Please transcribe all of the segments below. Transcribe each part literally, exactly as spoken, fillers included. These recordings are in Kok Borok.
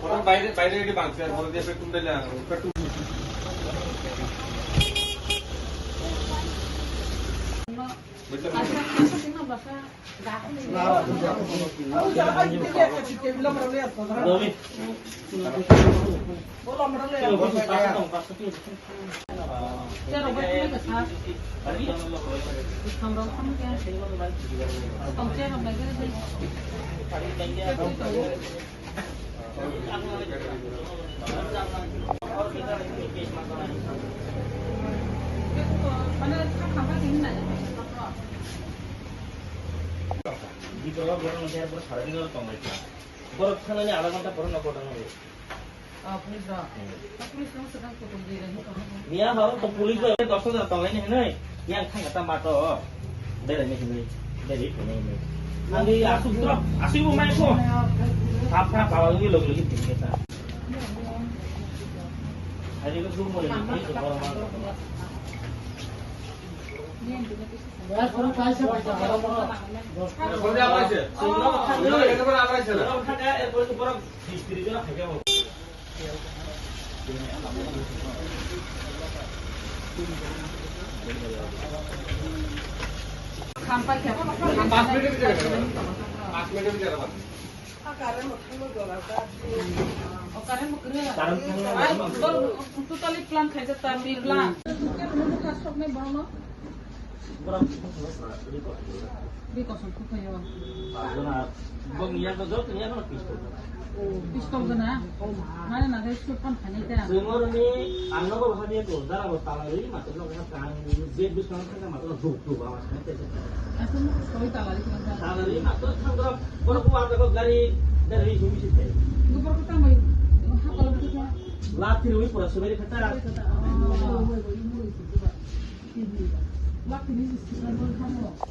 Orang bayre, bayre ini bangsa, orang dia petum dela, petum. Borok thangnani adha ghonta pore no kotor nangwi. Ah, police rok. Hmm. Ah, police rok swkang kutung di rani tong. Niya horo to police rok dos hajar tong laini hinwi. Yang thang kata mato. Dere ni hinwi. Dere ni hinwi. Nangwi asuk trok, asuk bo mai ko. Thap thap bawa ngi log log ni kita. Hari ko sum mo ni ko. Totally plan khaijak ta, plan. Bini kosong khupayo. Pistol gana. Mane na dai sut pan khanai ta. Sengor ni ang nogo bahani ko dara bo talari mato no kang je bus kang kang mato duk duk awas kang te. Asal mo koi talari kang ta. Talari mato thang dra bor ko ang ko gari gari sumi site. Gopar ko tamai. Ha kala ko. Lati rui pura subari khata.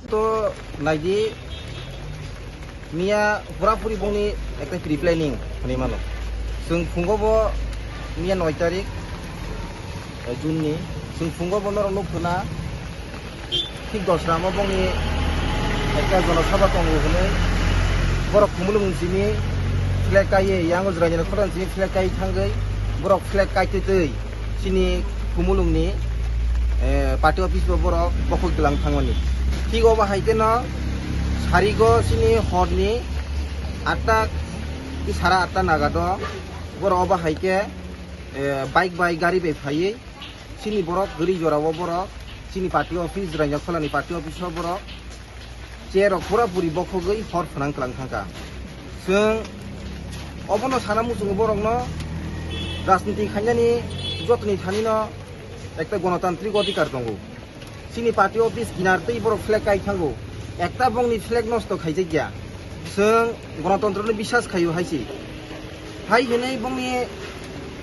To naidi, miya pura puri bongni ekta pre-planning hwnwi mano. Chwng phungo bo miya noi tarik, eh, June ni. Chwng phungo bo norok nuk khna thik dosra mo bongni ekta jonosabha tongo hwnwi borok Khumulwng simi flag kaiwi, yango Jwraini khorang simi flag kai thangwi borok flag kaitwi twi. Chini Khumulwngni, eh, party office bo borok bokhok twilang thangmani. Thik obo hai kheno sarigo chini horni atta ki sara atta nagado borok obo hai khe, eh, bike bai gari bai phaiwi chini borok gari jorao borok chini party office, Jwraini kholani party office o borok Chair rok pura puri bokhogwi hor phwnang tlang thangkha. Chwng obono sana muchungo borokno rajniti khainani jotoni thanino ekta gonotantrik odhikar tongo. Chini party office kinar tei borok flag kai thango. Ekta bongni flag nosto khaijakya. Chwng gonotantroni biswas khaio hai se. Hai hwnwi bongni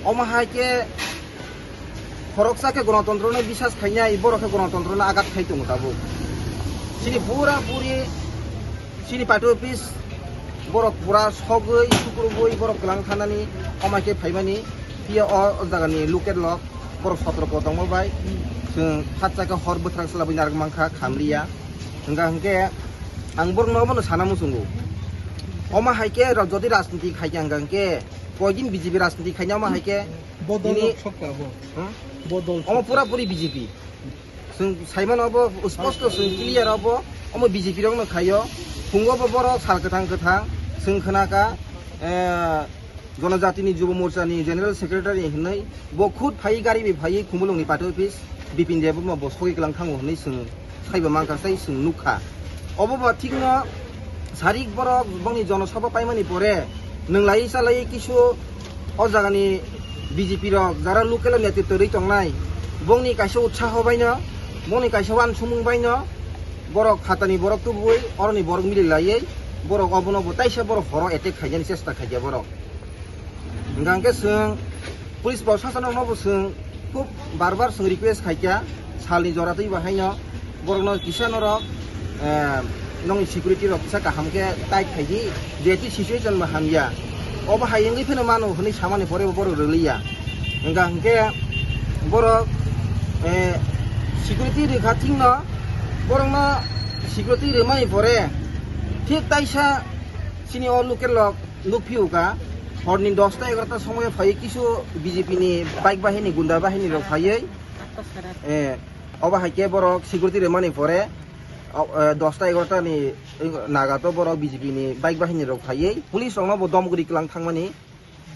omo hai khe khoroksa khe gonotantroni biswas khainai, borok khe gonotantroni agat khai tongo tabuk. Chini pura puri chini party office borok pura sogwi sukrubwi borok kwlang thanani omo hai khe phaimani. Phiya o jagani local rok borok sotro ko tongma bai chwng khatsa khe hor bwthrak chalabwi narwk mankha khamliya. Hwnkha hwnkhe ang borokno obono sana muchungo. Omo hai khe ra-, jodi rajniti khai khe hwnkha hwnkhe koidin B J P rajniti khaina omo hai khe bodol bini rok sokka bo. Hmm? Bodol omo sokka. Pura puri B J P. Chwng saimano obo sposto chwng clear obo, omo B J P rokno khaio. Phungo bo borok sal kwthang kwthang chwng khna kha, eh, Jonojatini Jubo Morchani General Secretary hwnwi bo khud phaiwi gari bai phaiwi Khumulwngni party office Bipin Debbarma bo sogwi kwlang thango hwnwi chwng saiba mankha tei chwng nukha. Obo bo thikno sarik borok bongni jonosabha paimani pore nwnglai chalai kisu o jagani B J P rok jara local o netritw rwi tongnai bongni kaisa utsaho baino, bongni kaisa uansukmung baino borok phatani borok tubui oroni borok mililaiwi borok obono bo taisa borok horo attack khainani chesta khaikha borok. Hwnkha hwnkhe chwng police proshasonrokno bo chwng khub bar bar chwng request khaikha, salni jora twi bahaino borokno kisa norok, eh, nongni security rok kisa kaham khe tight khaidi, jehetu situation bo hamya. Obo hai wngwi phano mano hwnwi samani pore bo borok rwliya. Hwnkha hwnkhe borok, eh, security rwkha thikno, borokno security rwmani pore thik taisa Chini o local rok nukphiyokha, horni dosta egarota somoyo phaiwi kisu B J P ni bike bahini, gunda bahini rok phaiwi, eh, obo hai khe borok security rwmani pore, o, eh, dosta egarota ni naga to borok B J P ni bike bahini rok phaiwi police rokno bo domguri kwlang thangmani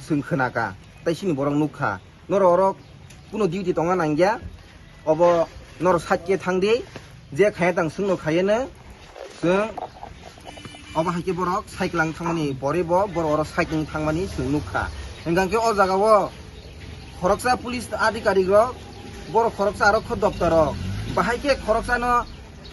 chwng khwnakha, tei chini borok nukha. Norok oro kuno duty tongna nangya, obo norok side khe thangdi, je khaya tang chwngno khayano, chwng obo hai khe borok cycle ang thangmani pore bo borok oro side wng thangmani chwng nukha. Hwnkha khe o jaga o khoroksa police adhikarik rok, borok khoroksa aro kho doptor rok, bahai khe khoroksano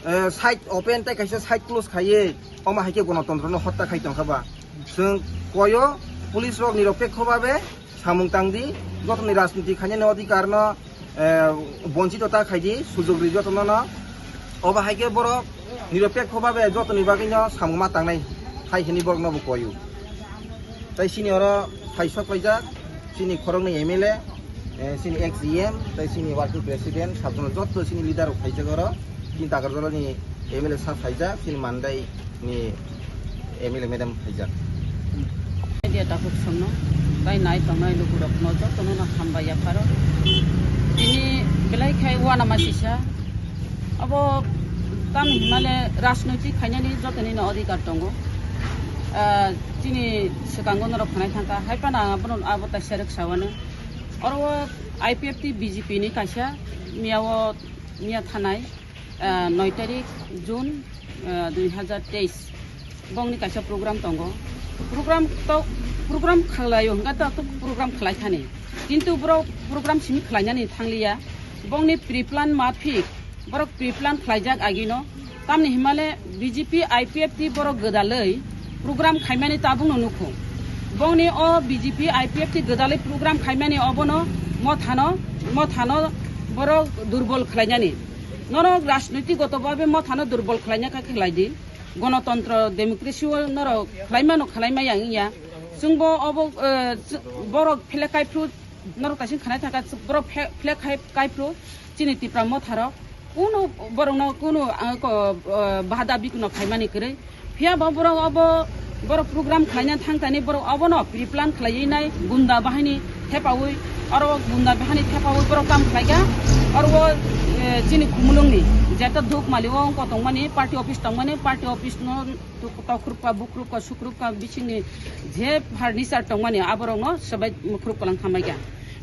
eh, side open tei kaisa side close khaiwi, omo hai khe gonotontro no hotta khai tongkha ba. Chwng koyo police rok niropekho babe samung tangdi, jotoni rajniti khainani odhikar no, eh, bonchito ta khaidi, sujog ri jotono no. Obo hai khe borok niropekho babe jotoni bagwi no samung ma tangnai hai hwnwi borok no bo koyo. Tei chini oro phai sok paijak, chini khoroknwi M L A, eh, chini ex E M, tei chini working president, sabjano jotto chini leader rok phaijak oro, chini Takarjalani M L A sir phaijak, chini Mandai ni M L A madam phaijak. Media dakhuk songno, tai nai tongnai lukurokno jottono no hambai yapharo. Tini belai khai uanama sisa, abo tamni hwnmale rajnoitik khainani jotoni no adhikar tongo. Ah, chini swkango norok khanai thangkha, hai phano ang abono abo taisa rwk sawano. Oro o I P F T B J P ni kaisa miya o, miya thanai, ah, noi tarik June, ah, dui hazar teis. Bongni kaisa program tongo. Program to, program khlaio hwnkha to, to program khlai thani. Kintu borok program simi khlainani thangliya. Bongni pre-plan mafik borok pre-plan khlaijak agino. Tamni himale B J P I P F T borok gwdalwi program khaimani tabukno nukho. Bongni o B J P I P F T gwdalwi program khaimani obono mothano, mothano borok durbol khlainani. Norok rajnoitik goto babe mothano durbol khlaina kha khlai di. Gonotontro, democracy o norok khlaimano khlaimaya wngya. Chwngbo obo, eh, borok philek kaiphru norok taising khanai thangkha, borok phe-, philek khai kaiphru chini Tipra motharok kunu borokno kunu, ah, ko, ah, bahada bikuno khaimani kwrwi. Phiya bo borok obo, borok program khlaina thangthani borok obono pre-plan khlaiwi nai gunda bahini thepawi, oro gunda bahini thepawi borok kam khlaikha. Oro, eh, chini Khumulwngni jeta Dhukmali o wngkha tongmani party office tongmani, party office no Tok-, tokrupka, bukrupka, sukrupka, bisingni je furniture tongmani, aborokno swbai mukhuruk kwlang khambaikha.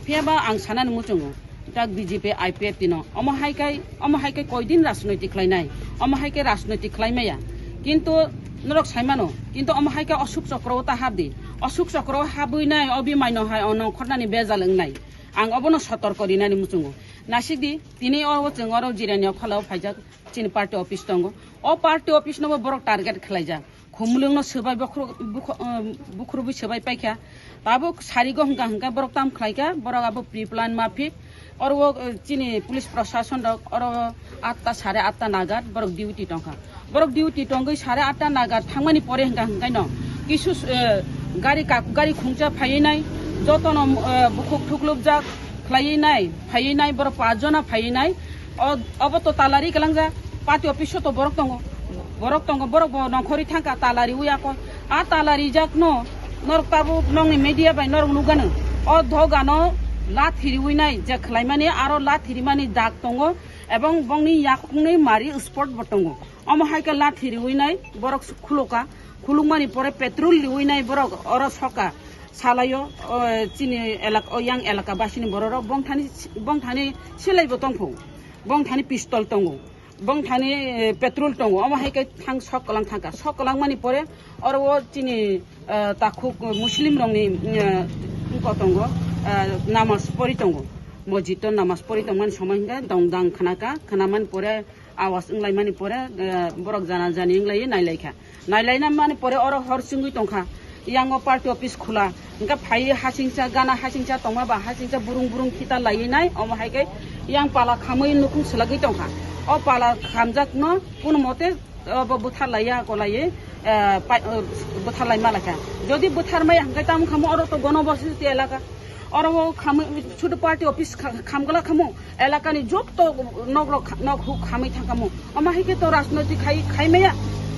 Phiyaba ang sanani muchungo, tak B J P, I P F T no, omo hai kai, omo hai kai koidin rajnoitik khlainai, omo hai kai rajnoitik khlaimaya. Kintu norok saimano, kintu omo hai kai Ashok Chakra o ta habdi. Ashok Chakra o habwi nai, obi maino hai, ono khornani bejal wngnai. Ang obono sotorko rinani muchungo. Nasikdi, tini o chwng oro jirani o kholao phaijak. Chini party office tongo. O party office no bo borok target khlaijak. Khumulwng no swbai bokhro-, bukho-, um, bukhurubui swbai paikha. Tabuk sarigo hwnkha hwnkha borok tam khlaikha. Borok abo pre-plan mafik. Oro o, uh, chini police prosason rok oro atta, sare atta nagar borok duty tongkha. Borok duty tongwi sare atta nagar thangmani pore hwnkha hwnkhaino kisu, uh, gari kak-, gari khungcha phaiwi nai. Jotono, uh, bukhuk thuklubjak. Khlaiwi nai, phaiwi nai, borok paanch jona phaiwi nai. O, obo to talari kwlangjak, party office o to borok tongo. Borok tongo, borok bo nongkhorwi thangkha, talariwi ako. A talarijakno norok tabuk nongni media bai norok nukgano. O dogano lathi riwi nai, je khlaimani aro lathi rimani dag tongo, ebong bongni yakungni mari spot bo tongo. Omo hai khe lathi riwi nai borok khulukha, khulukmani pore petrol riwi nai borok oro soka salaio, o, chini elak-, o yang elaka basini bororok bongthani, bongthani silaibo tongkho, bongthani pistol tongo, bongthani, eh, petrol tongo, omo hai khe thang sok kwlang thangkha, sok kwlangmani pore oro o chini, eh, takhuk Muslim rokni, eh, wngkha tongo, eh, namas pori tongo, mosjid o namas pori tongmani somoi hwnkhe dong dang khnakha, khnamani pore Awas wnglaimani pore, eh, borok jana jani wnglaio nailaikha. Nailaina mani pore oro hor chwngwi tongkha. Yango party office khula. Hwnkhe phaiwi hasingcha gana hasingcha tongma ba hasingcha burung burung khita laiwi nai. Omo hai khe yang pala khamwi nukhung swlagwi tongkha. O pala khamjakno kunu mote, eh, bo bwtharlaiya kolaiwi, eh, pai-, eh, bwtharlaima laikha. Jodi bwtharmaya hwnkhe tamo khamu oro to gono bositi elaka. Oro o khamwi, sudu party office kha-, khamgwla khamu, elakani jotto nok rok kha-, nok huk khamwi thangkhamu. Omo hai khe to rajnoitik khai, khai maya.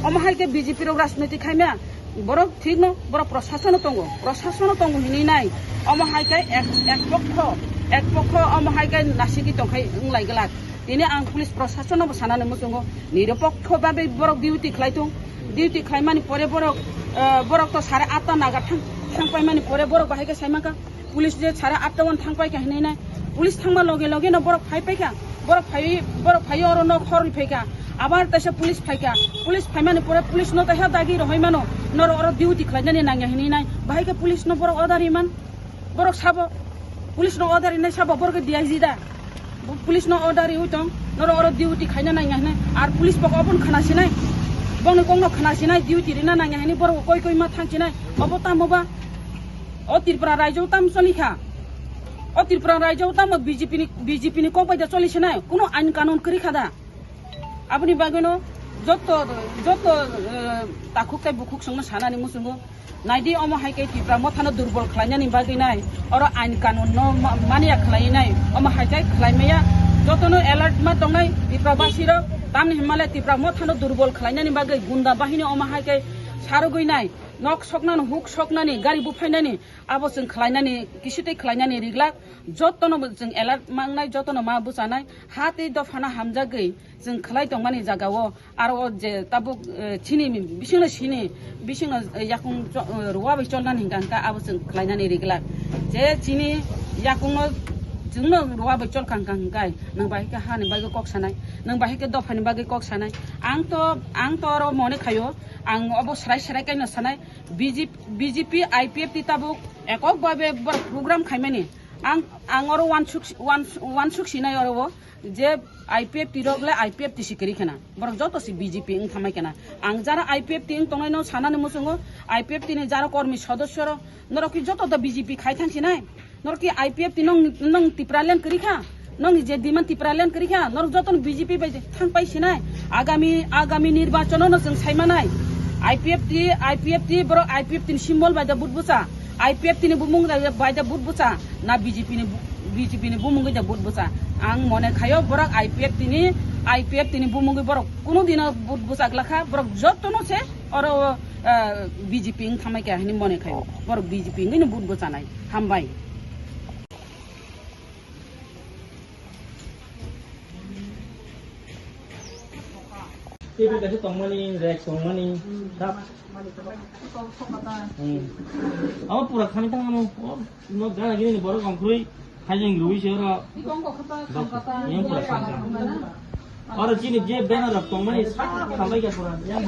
Omo hai khe B J P rok rajniti khaimya, borok thikno, borok prosasono tongo, prosasono tongo hinwi nai. Omo hai khe ek, ek pokho, ek pokho omo hai khe nasiki tongkhai wng lai glak. Tini ang police prosasono bo sanani muchungo, nirupokho babe borok duty khlai tung, duty khlaimani pore borok, eh, borok to sare atta naga thang, thang paimani pore borok bahai khe sai mankha. Police je sare atta wan thang paikha hinwi nai. Police thangma loge loge no borok phai paikha. Borok phai, borok phai oro nok khorwi phaikha. Abar taisa police phaikha. Police phaimani pore police no taisa dagi rohoi mano. Noro oro duty khlainani nangya hinwi nai. Bahai khe police no borok order iman. Borok sabo. Police no order inai sabo borok D I G da. Police no order iwi tong. Noro oro duty khaina nangya hinwi. Ar police bok obon khana sinai. Bongni kok no khana sinai duty rina nangya hinwi borok koi koi ma thang sinai. Obo tamo ba. O Tripura raijo tam choli kha. O Tripura raijo tamo B J P ni, B J P ni kok bai da choli sinai. Kuno ain kanun kwrwi kha da. Aboni bagwino joto, joto, eh, takhuk tei bukhuk songno sanani muchungo. Naidi omo hai khe Tripura mothano durbol khlainani bagwi nai. Oro ain kanun no ma-, mania khlai nai. Omo hai khe khlai maya. Jotono alert ma tongnai Tripura basirok. Tamni himale Tripura mothano durbol khlainani bagwi gunda bahini omo hai khe sarogwi nai. Nok soknani, huk soknani, gari buphainani, abo chwng khlainani, kisitwi khlainani riglak, jotono bo chwng alert mangnai, jotono ma bwchanai, ha tei dophano hamjagwi chwng khlai tongmani jagao, aro o je tabuk, eh, chini bisingno sini, bisingno, eh, yakung cho-, eh, ruwa bai cholnani hingka hingka abo chwng khlainani riglak. Je chini yakungno chwngno ruwa bai cholkha hingka hingkai, nwng bahai khe hani bagwi kok sanai, nwng bahai khe dophani bagwi kok sanai. Ang to, ang to oro mone khaio, ang obo srai srai kaino sanai, B J P, B J P, I P F T tabuk ekok babe borok program khaimani. Ang, ang oro wansuk, wans-, wansuk sinai oro o je I P F T rok le I P F T si kwrwi khana. Borok joto si B J P wng thamai khana. Ang jara I P F T wng tongnai no sanani muchungo, I P F T ni jara kormi sodosyo rok norok ki joto da B J P khai thang sinai. Norok ki I P F T nong, nong Tipraland kwrwi kha? Nong ni je demand Tipraland kwrwi kha? Norok joto no B J P bai thang pai sinai. Agami, agami nirbachon no chwng sai manai. I P F T, I P F T borok I P F T ni symbol bai da vote bwcha. I P F T ni bumung bai da vote bwcha. Na B J P ni, B J P ni bumung bai da vote bwcha. Ang mone khaio borok I P F T ni, I P F T ni bumung bai borok kunu dino vote bwcha glakha. Borok joto no se oro, eh, B J P wng thamai kha hinwi mone khaio. Borok B J P wngwi no vote bwchanai. Hambai. Table kaisa tongmani, rack tongmani, cup. Hmm. Abo pura khamwi tang amo, o, no gana gini ni borok ongkhorwi, hajeng rwi se oro. Yang pura khamwi tang. Oro chini je banner rok tongmani, sa khambai kha pura. Yang